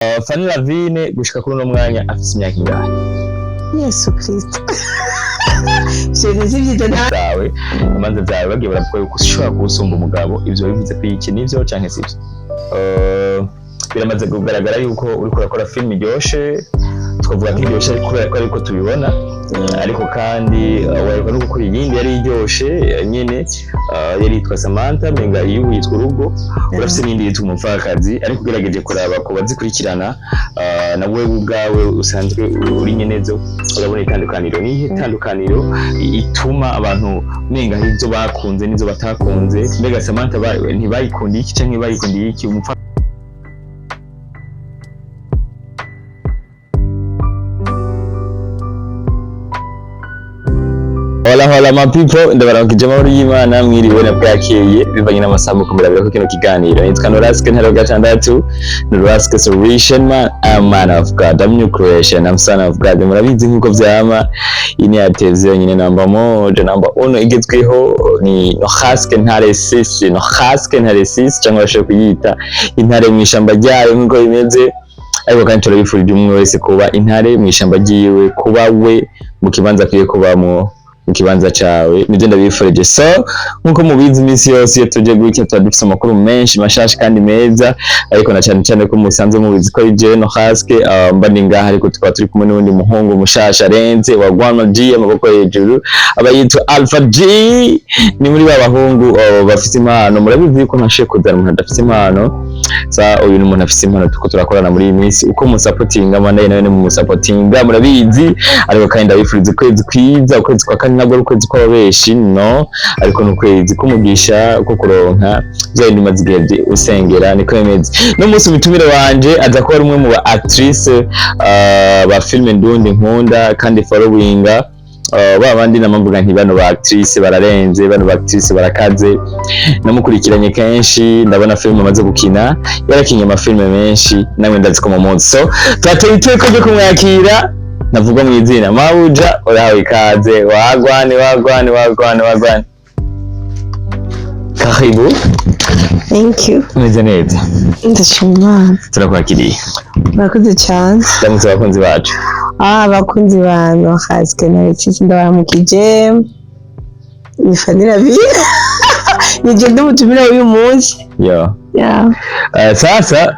Fanny Lavine gushika kuri uno mwanya afise imyaka ingahe? Yesu Kristo, chéri, sivyo nta Zawe, imanza zawe bagiye baravuga yuko ushobora kuwusumba umugabo. Ivyo bivuze ko iki nivyo canke sivyo? Biramaze kugaragara yuko uriko urakora film iryoshe. Twavuga ko iryoshe ariko kubera ko ariko tubibona, ariko kandi waheruka no gukora iyindi yari iryoshe, nyene yari yitwa Samantha, menga iyo yitwa Urugo. Urafise n'indi yitwa Umupfakazi, ariko ugerageje kuraba ku bazikurikirana, na wewe ubwawe usanzwe uri nyenezo, urabona itandukaniro. Nihe tandukaniro ituma abantu menga hari izo bakunze n'izo batakunze? Mbega Samantha ntibayikundiye iki canke bayikundiye iki? Umupfa Hola hola my people, ndabaramukije amahoro y'Imana, mwiriwe na bwakeye bivanye n'amasaha muko murabira kino kiganiro. Nitwa Noraske Ntaro gatandatu, Noraske Solution Man, I'm man of God, I'm new creation, I'm son of God. Murabizi nkuko vyama, iyi ni ya televiziyo nyine namba moja, namba uno igezweho, ni Noraske Ntare sisi, Noraske Ntare sisi, cyangwa bashobora kuyita intare mu ishamba ryayo nkuko bimeze. Ariko kandi turabifurije umwe wese kuba intare mu ishamba ryiwe, kuba we mu kibanza akwiye kubamwo, mu kibanza cawe, nivyo ndabifurije. So nkuko mubizi, iminsi yose iyo tuje gutya tuba dufise amakuru menshi mashasha kandi meza, ariko na cane cane ko musanzwe mubizi ko ari jewe Nohaske, mba ndi ngaha, ariko tukaba turi kumwe n'uwundi muhungu mushasha arenze wa Rwanda G, amaboko hejuru, aba yitwa Alpha G. Ni muri ba bahungu bafise impano. Murabizi yuko ntashoboye kuzana umuntu adafise impano. Sa uyu ni umuntu afise impano tuko turakorana muri iyi minsi. Uko musapotinga manaye nawe ni mumusapotinga, murabizi. Ariko kandi ndabifuriza ukwezi kwiza. Ukwezi kwa kane ntabwo ari ukwezi kw'ababeshi, no, ariko ni ukwezi k'umugisha ko kuronka bya bindi umaze igihe usengera. Niko bimeze. N'umunsi umutumire wanje aza kuba ari umwe mu ba actrice ba filime ndundi nkunda kandi followinga, ba bandi namamvuga nti bano ba actrice bararenze, bano ba actrice barakaze. Namukurikiranye kenshi, ndabona filime amaze gukina, yarakinye amafilime menshi, namwe ndazi ko mumuzi. So turateye iteka ryo kumwakira, navuga mu izina Mabuja. Urahawe ikaze. Wagwane wagwane wagwane wagwane, karibu. Thank you. Umeze neza? Ndashima Imana. Turakwakiriye. Murakoze cyane. Ndamutse abakunzi bacu. Ah, abakunzi ba Nohaske na Leticia, ndabaramukije. Ni Fanny Lavine, ni je ndi umutumire w'uyu munsi. Yo. Yeah. Sasa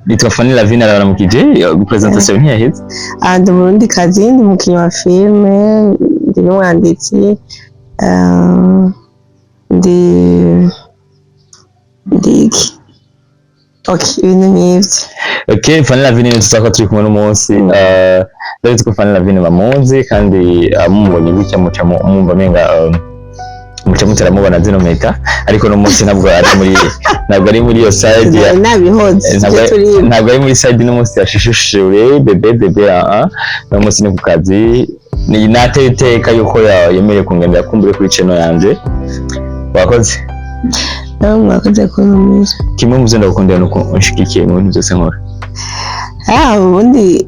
nitwa Fanny Lavine, arabaramukije. Presentation ntiyaheze. Ah, ndi Umurundikazi, ndi umukinnyi wa filime, ndi n'umwanditsi, ndi iki, okay, ibintu nk'ivyo. Okay, Fanny Lavine ni tuzako turi kumwe n'umunsi. Ndabizi ko Fanny Lavine bamuzi kandi mumubonye gutya muca mwumva menga muca mutaramubona zino mpeta, ariko no munsi ntabwo ari muri iyo side ya Nari nabihoze. Ntabwo Ivyo turi ntabwo ari muri side. N'umunsi yashishushure bebe bebe, ah, no munsi ni ku kazi. Ni nateye iteka yuko yemereye kungendera kumbure kuri channel yanje. Wakoze. Nawe mwakoze kuntumira. Kimwe mu byo ndagukundira ni uko unshigikiye mu bintu byose nkora. Ah, ubundi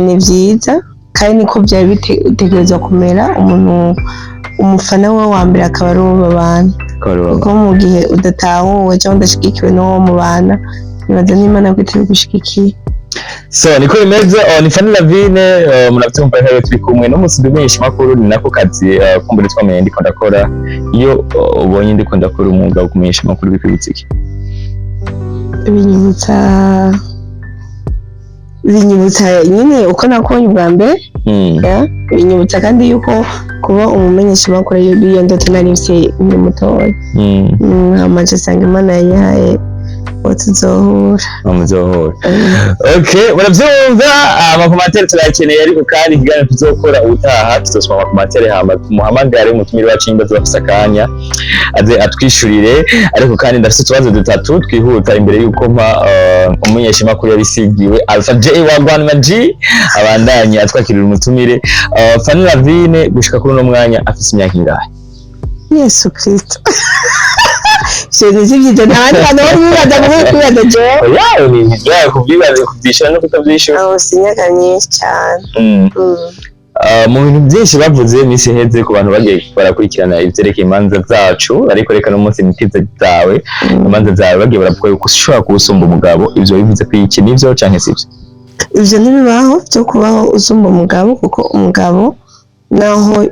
ni byiza kandi niko byari bitegerezwa kumera, umuntu umufana we wa mbere akaba ari uwo babana, Ko ari wowe. kuko mu gihe udatahuwe cyangwa udashigikiwe n'uwo mubana, nibaza n'Imana ko itabigushigikiye. So niko bimeze. Ni Fanny Lavine, murabyumva rero turi kumwe no munsi dumenyesha makuru, ni nako kazi kumbure twamenye ndiko ndakora. Iyo ubonye ndiko ndakora umwuga wo kumenyesha amakuru, bikwibutsa iki? Binyibutsa nyine uko nakubonye ubwa mbere. Yeah. Binyibutsa kandi yuko kuba umumenyeshamakuru ariyo ndoto nari mfise nkiri mutoya. Hama nca nsanga Imana yanyihaye uwo tuzohura. Muzohura. Okay, murabyumva, amakomantere turayakeneye, ariko kandi ikiganiro tuzokora ubutaha tuzosoma amakomantere, hama tumuhamagare umutumire wacu nimba tuzafise akanya aze atwishurire. Ariko kandi ndafise utubazo dutatu twihuta imbere yuko mpa umumenyeshamakuru yabisigiwe Alpha J wa G abandanye atwakirira umutumire. Fanny Lavine gushika kuri uno mwanya afise imyaka ingahe? Yesu Kristo, chéri, sivyo nta bandi bantu bari bibaza kumwe kwibaza jewe. Oya, ni ibyawe kubyibaza, kubyishura no kutabyishura. Aho si imyaka myinshi cyane. Mu bintu byinshi bavuze iminsi iheze ku bantu bagiye barakurikirana ivyerekeye imanza zacu, ariko reka no munsi nitize zawe, imanza zawe bagiye baravuga yuko ushobora kuba usumba umugabo. Ivyo bivuze ko iki nivyo canke sivyo? Ivyo ntibibaho byo kubaho usumba umugabo, kuko umugabo naho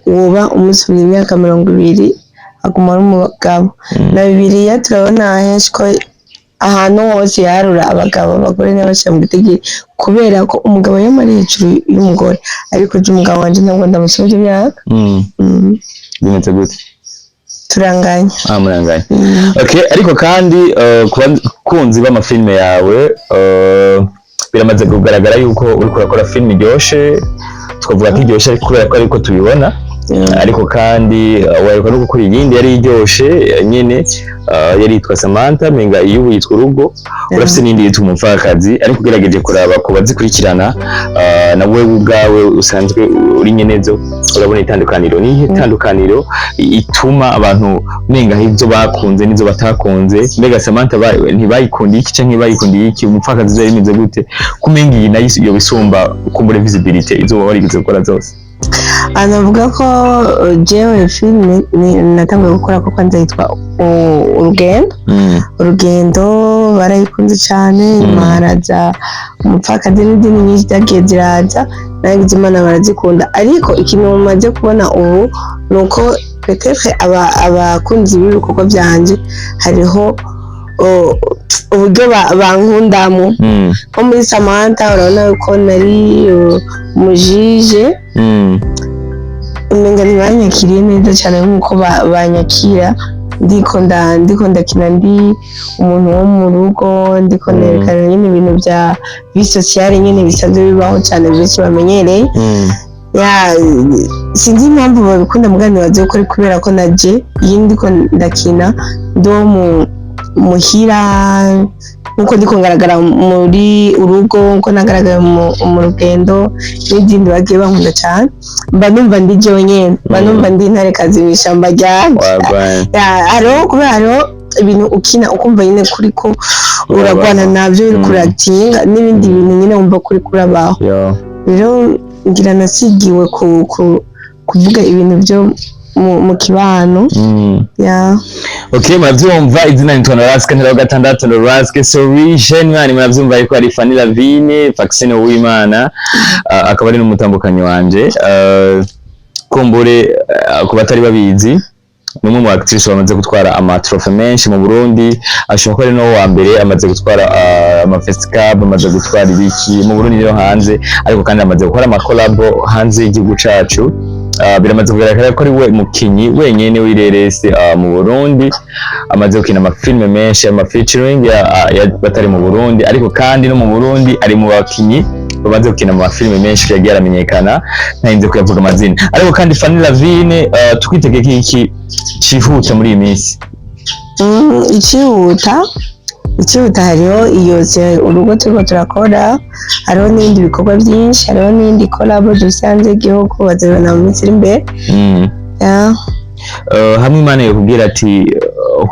woba umusumba imyaka 20 aguma ari umugabo. Na Bibiliya turabona henshi ko ahantu hose yarura abagabo, abagore ntibashira mu gitigiri, kubera ko umugabo yama ari hejuru y'umugore. Ariko je umugabo wanje ntabwo ndamusumvya imyaka. Bimeze gute? Turanganya. Ah, muranganya. Mm. Okay, ariko kandi ku bakunzi b'amafilme yawe, biramaze kugaragara yuko uriko urakora filime iryoshe. Twavuga ko iryoshe ariko kubera ko ariko tubibona. Ariko kandi waheruka no gukora iyindi yari iryoshe, nyene yari yitwa Samantha, menga iyo ubu yitwa Urugo. Urafise n'indi yitwa Umupfakazi. Ariko ugerageje kuraba ku bazikurikirana, na wewe ubwawe usanzwe uri nyenezo, urabona itandukaniro. Ni iyihe tandukaniro ituma abantu menga ibyo bakunze n'izo batakunze? Mbega Samantha ntibayikundiye iki canke bayikundiye iki? Umupfakazi byari bimeze gute kumenga iyi nayo iyo bisumba kumbura visibility izo waba warigeze gukora zose? Anavuga ko jewe filime natanguye gukora ko kwanza yitwa Urugendo. Urugendo barayikunze cyane. Nyuma haraza Umupfakazi n'izindi nyinshi zagiye ziraza, nagize Imana barazikunda. Ariko ikintu mumaze kubona ubu ni uko peut-être abakunzi b'ibikorwa byanje hariho uburyo bankundamo. Nko muri Samantha urabona ko nari umujije. Umenga ntibanyakiriye neza cyane nk'uko banyakira ndiko ndakina ndi umuntu wo mu rugo, ndiko nerekana nyine ibintu bya vie sociale nyine bisanzwe bibaho cyane, benshi bamenyereye. Ya, sinzi impamvu babikunda, mugani nibaze ko ari kubera ko naje iyo ndiko ndakina ndi uwo mu muhira, nkuko ndiko ngaragara muri Urugo, nkuko nagaragara mu Rugendo n'izindi bagiye bankunda cyane. Mba numva ndi jewe nyene, mba numva ndi intarekazi mu ishyamba ryanje. Wagwan. Ya, hariho kubera hariho ibintu ukina ukumva nyine kuri ko uragwana nabyo, uri kuratinga n'ibindi bintu nyine wumva kuri kurabaho. Rero ngira nasigiwe ku kuvuga ibintu byo mu kibano. Ya. Okay, muravyumva, izina nitwa Noraske ntera gatandatu, Noraske Solution man. Muravyumva yuko ari Fanny Lavine Vaccine Uwimana, akaba ari n'umutambukanyi wanje. Kumbure ku batari babizi, ni umwe mu actrice bamaze gutwara ama trophée menshi mu Burundi. Ashobora kuba ari no wa mbere amaze gutwara ama festival, amaze gutwara ibiki mu Burundi no hanze. Ariko kandi amaze gukora ama collabo hanze y'igihugu cacu. Biramaze kugaragara ko ari we mukinyi wenyene w'ireresi mu Burundi amaze gukina amafilme menshi, ama featuring ya batari mu Burundi. Ariko kandi no mu Burundi ari mu bakinyi bamaze gukina mu mafilme menshi yagiye aramenyekana, ntarinze kuyavuga amazina. Ariko kandi Fanny Lavine, twitege iki cihuta muri iyi minsi? Icihuta hariho iyo Urugo turiko turakora, hariho n'ibindi bikorwa byinshi, hariho n'indi collabo dufise hanze y'igihugu, bazabibona mu minsi iri imbere. Ya. Hamwe Imana yakubwira ati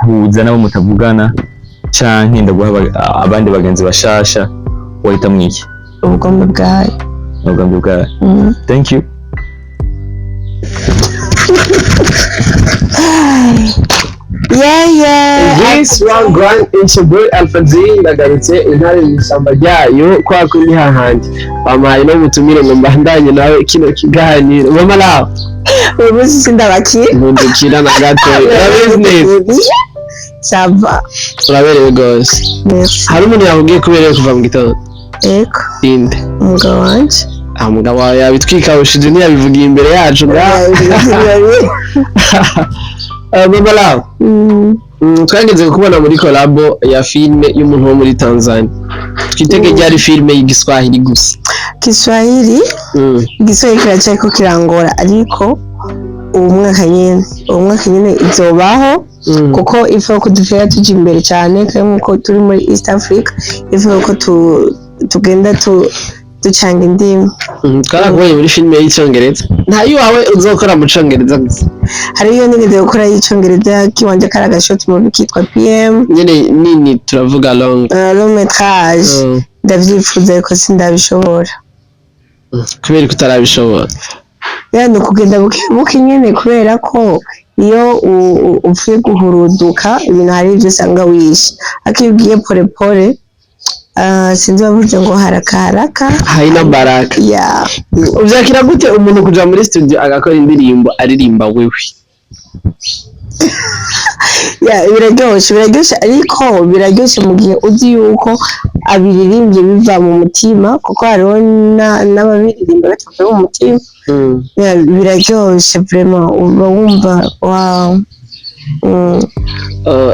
huza nabo mutavugana canke ndaguha abandi bagenzi bashasha, wahitamwo iki? Ubugombe bwayo. Ubugombe bwayo. Thank you. Yeah. This one grand it's your boy Alpha Z. Ndagarutse, intare mu ishyamba ryayo, kwa kundi hahandi bampaye no mutumire ngo mbandanye nawe kino kiganiro. Mama nawe. Uyu munsi sindabakira. Nkundukira na gato, urabizi neza. Ça va. Uraberewe rwose. Merci. Hari umuntu yakubwiye ko uberewe kuva mu gitondo? Ego. Inde? Umugabo wanje. Ah, umugabo wawe yabitwikawushije, ntiyabivugiye imbere yacu nga. Mama nawe. Twageze kubona muri collabo ya filime y'umuntu wo muri Tanzania. Twitege ryari filime y'Igiswahili gusa? Kiswahili. Igiswahili kiracariko kirangora, ariko uwo mwaka nyene izobaho. Kuko ifu ko dutera tuja imbere cyane, kandi nkuko turi muri East Africa, ifu ko tugenda ducanga indimi. Twarakubonye muri filime y'Icyongereza. Nta iwawe uzokora mu Congereza gusa? Hariyo nigeze gukora y'Icongereza kiwanje, kari agashort movie kitwa PM. Nyene nini, turavuga long. Long métrage. Ndavyifuza ariko sindabishobora. Kubera ko utarabishobora? Ya, ni ukugenda buke buke nyene, kubera ko iyo upfuye guhuruduka ibintu, hari ibyo usanga wishe, ariko iyo ugiye pole pole, sinzi bavuze ngo haraka haraka Haina baraka. Ya. Uvyakira gute umuntu kuja muri studio agakora indirimbo aririmba wewe? Ya, biraryoshe, biraryoshe, ariko biraryoshe mu gihe uzi yuko abiririmbye biva mu mutima, kuko hariho n'ababiririmba batavuye mu mutima. Ya, biraryoshe vraiment, uba wumva wow.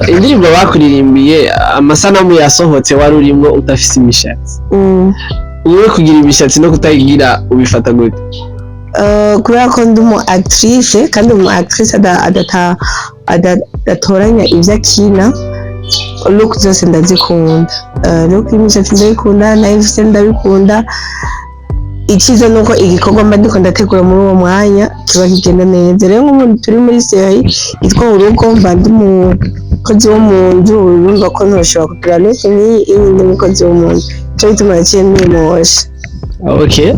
Indirimbo bakuririmbiye, amasanamu yasohotse wari urimwo udafise imishatsi. Wowe kugira imishatsi no kutayigira ubifata gute? Kubera ko ndi umu actrice, kandi umu actrice adatoranya ibyo akina, look zose ndazikunda. Look y'imishatsi ndayikunda, nayifise ndabikunda. Icyiza ni uko igikorwa mba ndiko ndategura muri uwo mwanya kiba kigenda neza. Rero nk'umuntu turi muri série yitwa Urugo, mba ndi umukozi wo mu nzu, urumva ko ntoshobora kugira look nk'iyi iyi ndi umukozi wo mu nzu, nico gituma naciye nimosha. Okay.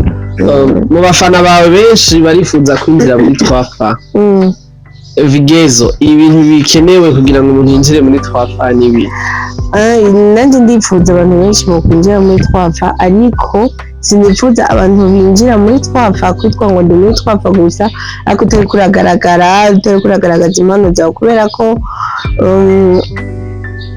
Mu bafana bawe benshi barifuza kwinjira muri twafa. Vigezo ibintu bikenewe kugira ngo umuntu yinjire muri twafa nibi? Nanjye ndifuza abantu benshi bokwinjira muri twafa, ariko sinifuza abantu binjira muri twafa kwitwa ngo ndi muri twafa gusa, ariko utari kuragaragara, utari kuragaragaza impano zawe, kubera ko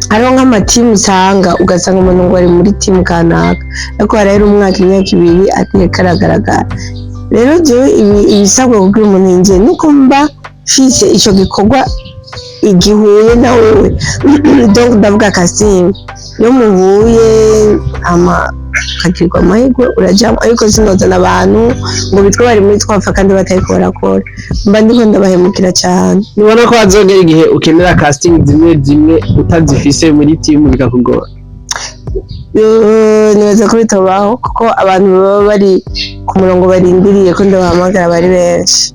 hariho nk'amatimu usanga, ugasanga umuntu ngo ari muri timu kanaka, ariko harahera umwaka, imyaka 2, atariko aragaragara. Rero jewe ibisabwa kugira umuntu yinjire nuko mba mfise ico gikorwa igihuye na wewe, donc ndavuga casting, iyo muhuye ama ukagirwa amahirwe urajamo, ariko sinozana abantu ngo bitwe bari muri twafa kandi batariko barakora, mba ndiko ndabahemukira cyane. Nubona ko hazogera igihe ukenera casting zimwe zimwe utazifise muri timu bikakugora? Nibaza ko bitabaho, kuko abantu baba bari ku murongo barindiriye ko ndabahamagara bari benshi.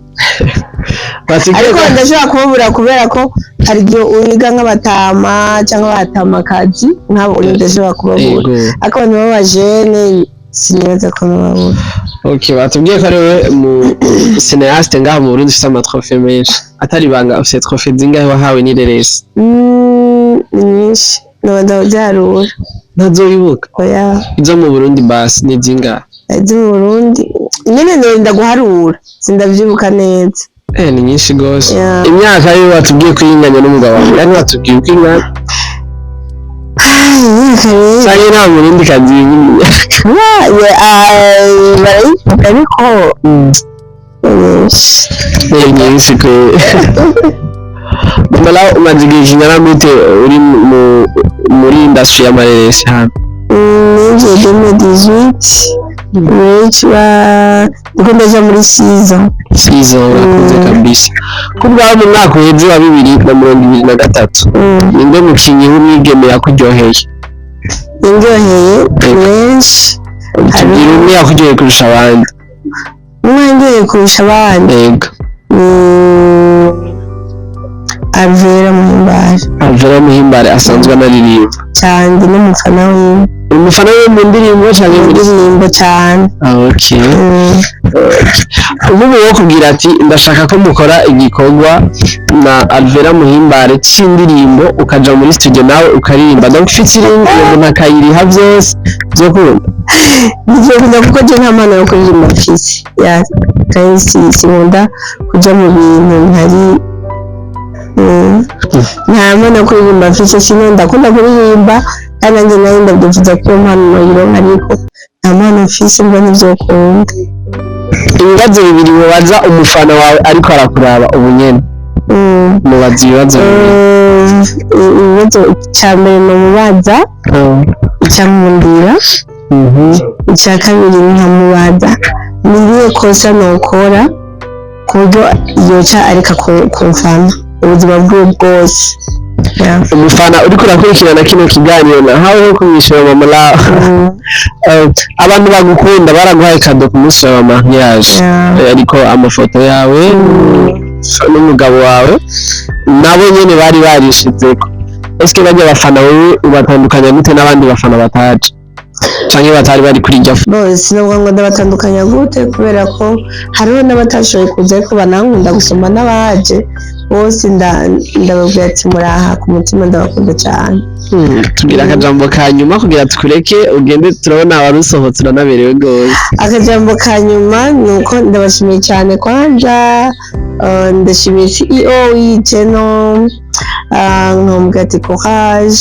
Basigaye Ariko ndashobora kubabura, kubera ko hari igihe wiga nk'abatama cyangwa abatamakazi nk'abo, ndashobora kubabura. Ariko abantu b'abajene sinibaza ko nababura. Okay, batubwiye ko ari we mu cinéaste ngaha mu Burundi ufise ama trophées menshi. Atari ibanga, ufise trophée zingahe wahawe n'ireresi? Ni nyinshi, noba ndabyarura. Ntazobibuka? Oya. Izo mu Burundi basi ni zingahe? Izo mu Burundi nyene norinda guharura, sindavyibuka neza. Eh, ni nyinshi gose. Yeah. Imyaka yo watubwiye ko inganya n'umugabo wawe, kandi watubwiye uko ingana. Imyaka rero Canke nta murundi kazi? Barayivuga, ariko ni nyinshi. Ni nyinshi kwe. Mbona umaze igihe kingana gute uri muri industry y'amareresi hano? Ninjiye 2018, benshi ndiko ndaja muri saison. Season, urakoze kabisa. Ku bwawe, mu mwaka uheze wa 2023, ninde mukinyi w'umwigeme yakuryoheye? Indyoheye benshi. Tubwira umwe yakuryoheye kurusha abandi. Umwe ndyoheye kurusha abandi? Yego. Ni Alvera Muhimbare. Alvera Muhimbare asanzwe anaririmba. Cyane, ndi n'umufana wiwe. Umufana we mu ndirimbo cyangwa Mu muri ndirimbo cyane. Ah, okay. Ubu wo kubwira ati ndashaka ko mukora igikorwa na Alvera Muhimbare c'indirimbo, ukaja muri studio nawe ukaririmba, donc featuring, uwo muntu akayiriha byose, byokunda? Ntibyokunda, kuko je nta mpano yo kuririmba mfise. Ya, kandi sinkunda kuja mu bintu ntari nta mpano yo kuririmba mfise. Sino ndakunda kuririmba, kandi nanjye nayo ndabyifuza ko iyo mpano noyironka, ariko nta mpano mfise, mbona ntivyokunda. Ibibazo bibiri mubaza umufana wawe ariko arakuraba ubu nyene. Mubaza ibibazo bibiri. Ibibazo icya mbere nomubaza icyankundira, icya kabiri nkamubaza ni irihe kosa nokora ku buryo yoca areka kumfana ubuzima bwiwe bwose. Yeah. Umufana uriko urakurikirana kino kiganiro nahawe ho kumwishyura mama la. Abantu bagukunda baraguhaye cadeau ku munsi wawe wa mariage. Yeah. Ariko amafoto yawe n'umugabo wawe nabo nyene bari barishizeko. Eske bajya bafana, wowe ubatandukanya gute n'abandi bafana bataje? Canke batari bari kuri irya Bo, sinavuga ngo ndabatandukanya gute, kubera ko hariho n'abatashoboye kuza ariko banankunda gusoma, n'abaje bose ndababwira ati muraha ku mutima, ndabakunda cyane. Tubwira akajambo ka nyuma kugira tukureke ugende, turabona wari usohotse, uranaberewe rwose. Akajambo ka nyuma ni uko ndabashimiye cyane kwanja, ndashimiye CEO w'Igeno, nkamubwira ati courage.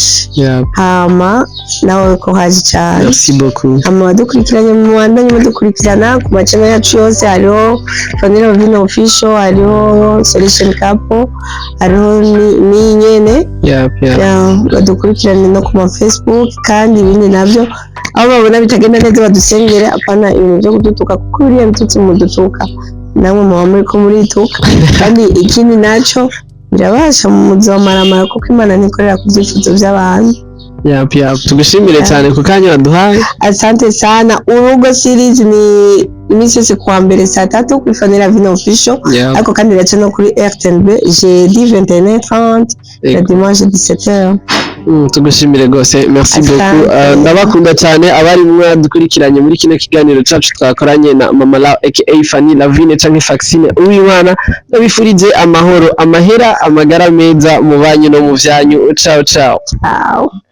Hama nawe courage cyane. Merci beaucoup. Hama badukurikiranye, mu bandanye mudukurikirana ku macana yacu yose: hariho Fanny Lavine Official, hariho Solution Couple, hariho ni nyene. Ya, badukurikirane no ku ma Facebook. Kandi ibindi nabyo, aho babona bitagenda neza badusengere, apana ibintu byo kudutuka, kuko biriya bitutsi mudutuka namwe muba muri ko murituka. Kandi ikindi naco birabasha muzomaramara, kuko Imana ntikorera ku byifuzo by'abantu. Yep. Tugushimire cyane ku kanya waduhaye. Asante sana. Urugo series ni iminsi yose kuwa mbere saa 3 kuri Fanny Lavine Official, ariko kandi iraca no kuri RTNB jeudi 21h30 na dimanche 17h. Tugushimire rwose, merci Asante. beaucoup. Ndabakunda cyane abari mwadukurikiranye muri kino kiganiro cacu twakoranye na Mama Lao aka Fanny Lavine canke Faxine Uwimana. Ndabifurije amahoro, amahera, amagara meza mu banyu no mu vyanyu. Ciao ciao. Ciao.